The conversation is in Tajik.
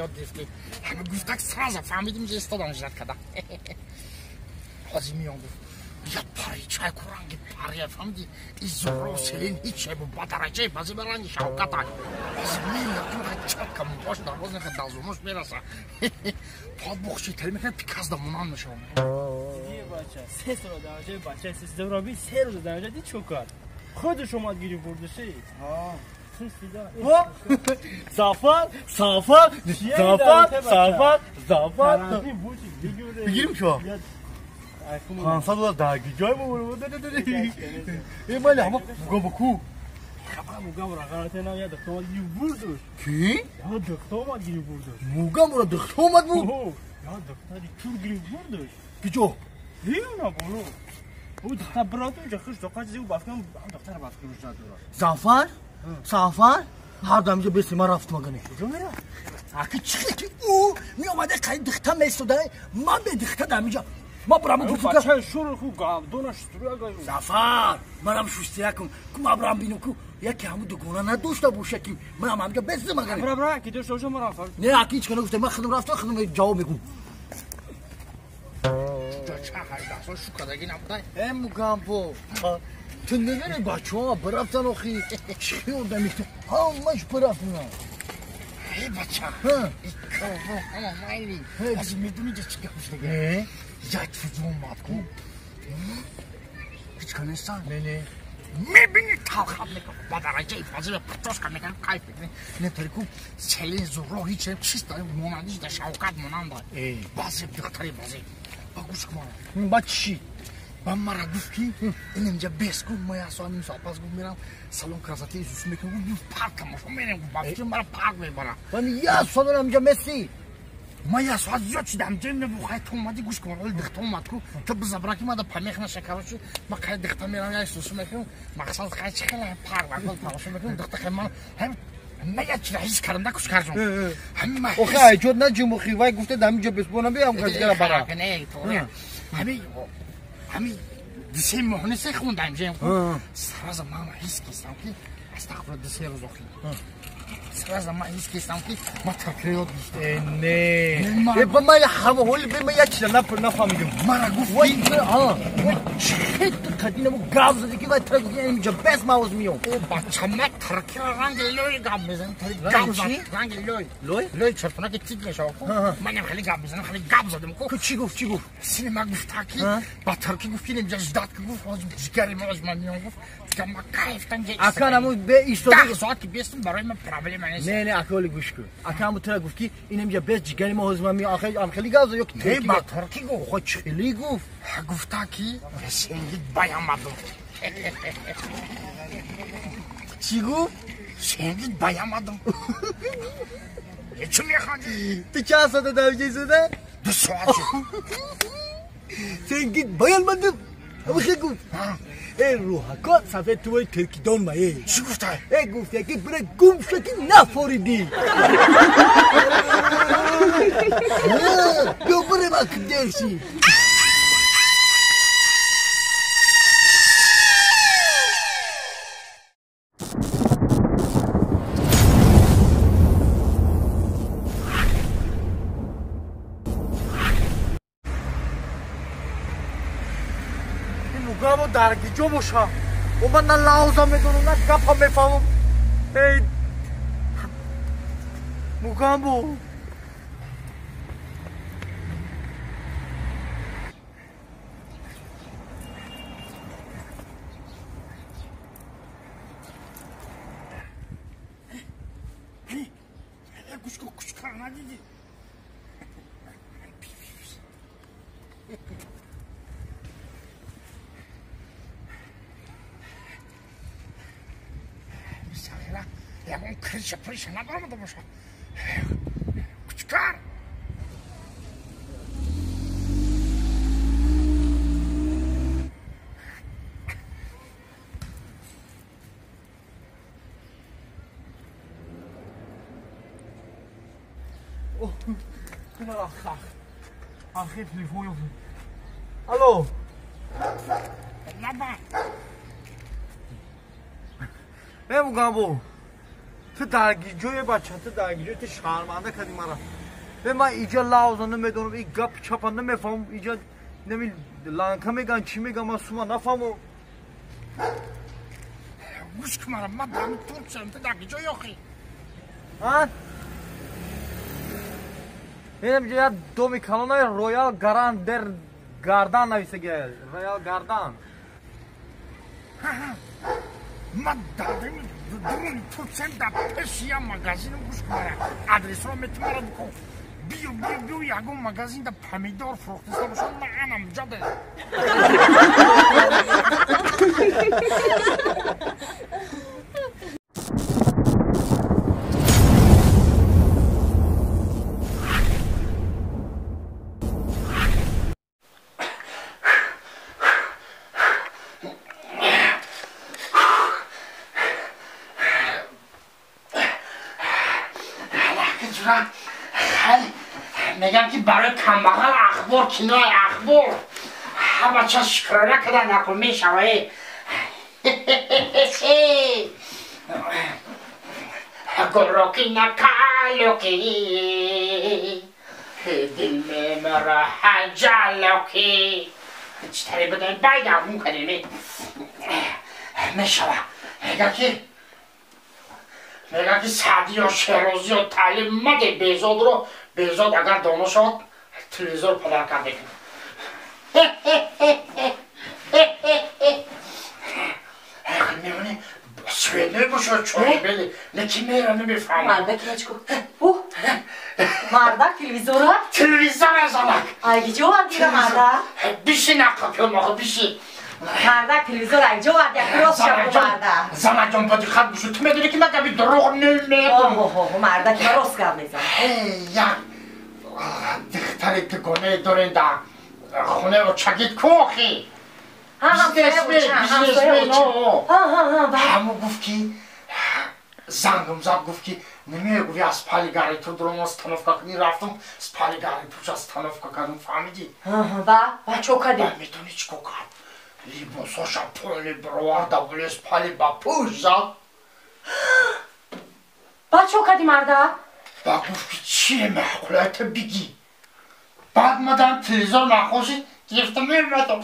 ёд гирифтӣ. Ҳама гуфтак сразу фаҳмидим, ки истодам ждать када. Ҳозир меём гуфт. Я пари чай ку ранги пария фаҳмидӣ? И зуро селин ҳеч чай бу ба дараҷаи бази ба ранги шавкатак. Ҳозир меём чатка мубош дарвоз нехе дазумош мераса. Пад бухчи тел мекунад пиказ да монанд мешавам. Бача, се сол дараҷаи бача се зуроби се рӯз дараҷа ди чо кард? Худаш омад гирифт бурдаши. Зафар, Сафар, Зафар, Сафар, Зафар. Бигирим шо? 500 доллар дар ҷой мо. Э мали ҳама мугам ку. Мугам ра ғалате на я духтар омад гирифт бурдаш. Ки? Я духтар омад гирифт бурдаш. Мугам ра духтар омад буд? Я духтари чур гирифт бурдаш. Киҷо? Ҳина боло. Ӯ духтар брату ҷа хуш доқат зиу бафкам духтар бафкам надора. Зафар? Сафар? Ҳар дам инҷо беси ман рафтам агане. Куҷо мера? Аки чӣ ки ӯ меомада қай духта месода, ман бе духта дам инҷо. Ма брам гуфтам бача шур ху гавдона шустура гай. Зафар, манам шустия кун. Ку ма брам бинам ку яке ҳаму дугона надошта боша ки манам ҳамҷо бесим агане. Бра бра ки дошта боша ман рафтам. Не, аки ҳеч кана гуфта, ман худам рафтам, худам ҷавоб мегӯм. Ча ҳаждаҳ сол шукадаги набудай? Э мугамбо. Ту намедонӣ бачаҳо бирафтан охи чӣ одами ту ҳамаш бирафтан. Э бача, ҳама майли. Ҳозир медонӣ ҷа чӣ гап шудаги? Як чиз омад ку. Ҳеч канесан? Не, не. Мебини талхат мекунад ба дараҷаи фазила птошка мекунад кайф мекунад. Не тарику селин зуро ҳеч чист монандиш да шавкат монанда. Баъзе духтари баъзе. Ба гӯш кун. Ба чӣ? Ба мара гуфт ки ин инҷа бес гуфт ма як соат ним соат пас гуфт мерам салон красоты исус мекунам гуфт парк тамошо мерем гуфт ба фикр мара парк мебара. Ман як соат инҷа меси. Ма як соат зиёд шидам ҷо набу хай ту омадӣ гӯш кун оли духта омад ку ту бизабра ки мада памех наша короче ма қай духта мерам як исус мекунам мақсад хай чи хеле парк вақт тамошо мекунам духта хай ман ҳам ман як чиза ҳис кардам да кушкарҷон. Охе айҷод наҷим охи вай гуфта дар инҷа бесбона биям газгара бара. Не, то ҳами ҳами дисе моҳ несе хундаем жем сразу ман ҳис кистам ки астағфируллоҳ дисе рӯз охи сразу ман ҳис кистам ки ман таркиро ёд гирифтам. Э не. Э ба ман ҳама ҳоли бе ман як чиза нафаҳмидам. Мара гуфт вай вай чӣ қадинаму гап зади ки вай тара гуфт инҷа бес ман ҳоз меём. О бача ман таркиро ранги лой гап мезанам гап зад ранги лой. Лой? Лой чертона ки тик мешава ку манам хеле гап мезанам хеле гап задам ку. Ку чӣ гуфт чӣ гуфт? Сини ман гуфта ки ба тарки гуфт ки инҷа ждать ки гуфт ҳозир ҷигари ма ҳозир ман меём гуфт дигар ман кайфтам ҷа Ака наму бе истода 10 соат ки бестам барои ман проблема нест. Не не ака оли гӯш кун. Ака ҳаму тара гуфт ки ин инҷа бес ҷигари ма ҳозир ман меём ахи ам хеле гап зад ё ки Не ба тарки гуфт. Охо чӣ хеле гуфт? Гуфта ки сенгит баямадум. Чӣ гуфт? Сенгит баямадум. Чӣ механдӣ? Ту чанд соата дар инҷа истода? 2 соат шуд. Сенгит баямадум. Ҳамихе гуфт. Э рӯҳако сафед ту бои туркидон ма э. Чӣ гуфта? Э гуфт яки бира гум шуд ки нафоридӣ. Биё бирем аки дерши. Мугамо дар гиҷо боша. О ман на лаҳза медонам, на гапа мефаҳмам. Эй Мугамбо. Гӯш кун кучкар надидӣ? Ягон крыша прыша набаромада боша. Кучкар. Ахи телефон ёфт. Алло. Лаба. Э Мугамбо. Ту дар ҷое бача, ту дар ҷое, ту шарманда кардӣ мара. Ман иҷа лавза намедонам, и гап чапа намефаҳмам, иҷа нами ланка меган, чӣ меган, ман сума нафаҳмам. Гӯш кун мара, ман дар Турсиям, ту дар ҷое охӣ? А? Инам ҷа як доми калонаи Роял Гарандер Гардан нависагия, Роял Гардан. Ман дар дуруни Турсиям, дар пеши як магазинам, гӯш кун мара, адресро мети мара бикун. Биё, биё, биё, ягон магазин да помидор фурӯхтиста бошад, ман анам ҷода. Мегам ки барои камбағал ахбор, кинои ахбор. Ҳама ча шукрона када нақл мешавад. Гулроки накалоки, дил мемара ҳаҷалоки. Чӣ таре бадан байдагун кадеме. Мешава. Мега ки Саъдиё, Шерозиё таълим маде Безодро. Безод агар доно шавад, телевизор подарка мекунад. Мемонӣ свет мебошад, чой бели, лекин мера намефаҳмам. Мардак ҳечко. Ух! Мардак телевизора? Телевизора занак. Ай гиҷо овардира мардак? Биши нақл кун охо, биши. Мардак телевизор айҷо овард, як рост шаб мардак. Занаҷон, ба диққат бошед, ту медонӣ ки ман габи дурӯғ намегӯям. Оҳо, мардак ма рост гап мезанад. Як духтари дугонае дорем дар хонаи очагит ку охи. Ҳаму гуфт ки зангам зад, гуфт ки намегӯи аз пали гарнитур дуром остановка кунӣ, рафтам спали гарнитурш остановка кардам, фаҳмидӣ? Ба чо кардӣ? Медонӣ чӣ кор кард? Либосоша поли бироварда булес пали ба пӯш зад. Ба чо кардӣ мардак? Ба гуфт ки чие маъқулая ту бигӣ. Баъд мадам телевизор нахошид, гирифта меомадам.